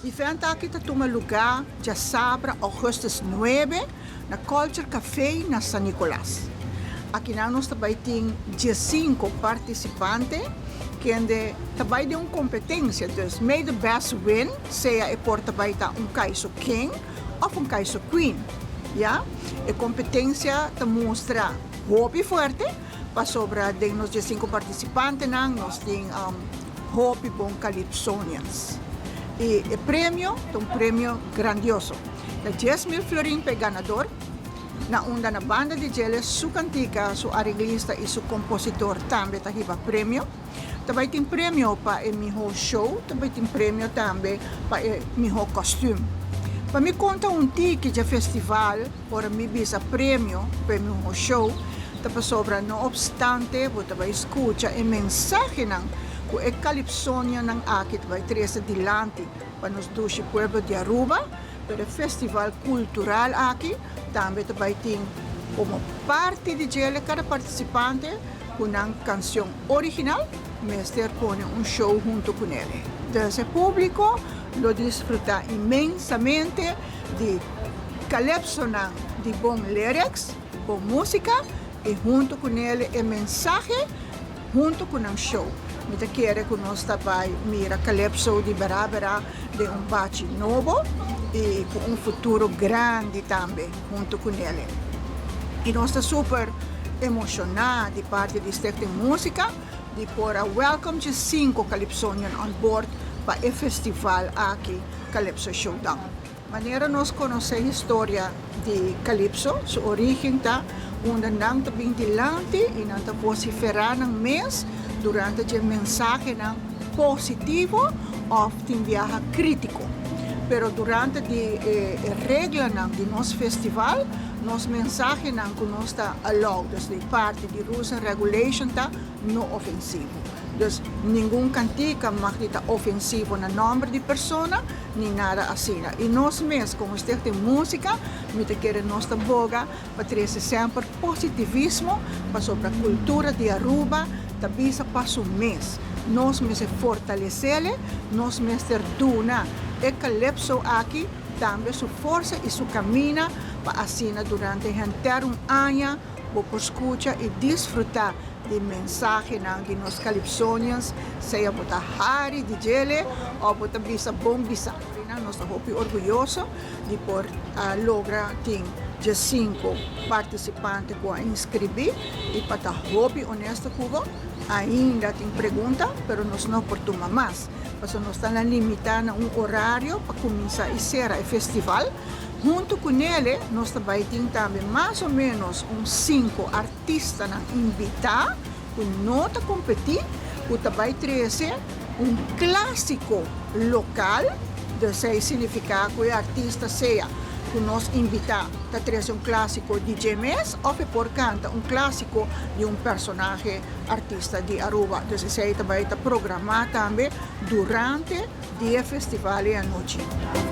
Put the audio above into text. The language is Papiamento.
Event aki ta tuma luga diasabra augustus 9 na Culture Café na San Nicolas. Aki nos tambe tin 15 participante cu tambe tin un competencia. Dus may the best win, sea e por tambe ta un Kaiso King of un Kaiso Queen. Ja? E competencia ta mustra hopi fuerte, pasobra den nos 15 participante, nos tin hopi bon calypsonians. Y e premio ta un premio grandioso. Ta 10 mil florin pa ganador. Na unda na banda di dje, su cantica, su areglista y su compositor tambe ta hiba premio. Tambe tin premio pa e miho show, tambe tin premio tambe pa e miho costume. Pa mi conta un tiki di festival, ora mi bisa premio pa e miho show, ta pasobra no obstante, bo tambe scucha e mensahenan cu e calypsonian aki bay trece dilanti pa nos dushi pueblo di Aruba, pero e festival cultural aki tambe tambe tin como parti di dje cada participante cu un cancion original, mester pone un show hunto cu ne. Entonces, e publico lo disfruta inmensamente di calypso, di bon lyrics, bon musica y hunto cu ne e mensahe hunto cu un show. Mi ta kere cu nos tambe mira calypso di berabera di un bachi nobo y cu un futuro grandi tambe hunto cu ne. Y nos ta super emociona di parti di Stichting Musica di por a welcome 5 Calypsonian on board pa e festival aki, Calypso Showdown. Manera nos conoce historia di Calypso, su origen ta unda nan ta bin dilanti y nan ta vocifera nan mes durante e mensahenan positivo of tin biaha critico. Pero durante di reglanan di nos festival, nos mensahenan cu nos ta allowed, dus di parti di rules and regulation ta no ofensivo. Dus ningun cantica mag di ta ofensivo na nomber di persona, ni nada asina. Y nos mes, como Stichting Musica, mi ta kere nos ta boga pa trece semper positivismo pasobra cultura di Aruba ta bisa pa su mes. Nos mester fortalece, nos mester duna e calypso aki tambe su forsa y su caminda pa asina durante henter un aña bo por scucha y disfruta di mensahenan di nos calypsonians, sea bo ta hari di dje of bo ta bisa bon bisa. Nos ta hopi orguyoso di por logra tin 5 participante cu a inscribi y pa ta hopi honesto cu bo, ainda tin pregunta, pero nos no por tuma mas. Pasobra nos ta limita na un horario pa cuminsa y cera e festival. Hunto cu ne, nos tambe tin tambe mas o menos un 5 artista invita cu no ta competi, cu tambe trece un clasico local, dus esey significa cu e artista sea cu nos invita ta trece un clasico di dje mes of por canta un clasico di un personahe artista di Aruba. Dus esey tambe ta programa tambe durante e festival anochi.